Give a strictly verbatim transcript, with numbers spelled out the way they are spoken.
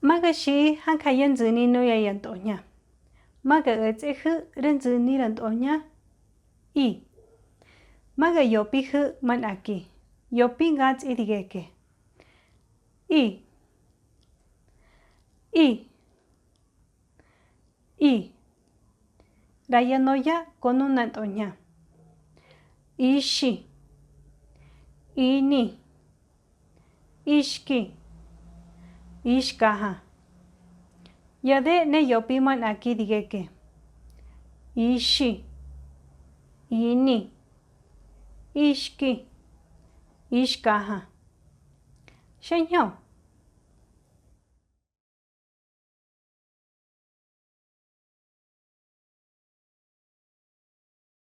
Maga'xi' jákha' yáyu'ni nuya' yantó ña. Maga'üts'eju' rü nsü'ni rantó ña. I. Maga'yopijü' manaki. Yopi' ngatsi tigeke. I. I. I. Rayanoya' kónu nantó ña. Ixi. Ini. Ixki. Ixkaja. Yade' ne yopi' manaki tigeke. Ixi. Ini. Ixki. Ixkaja. Xenyo',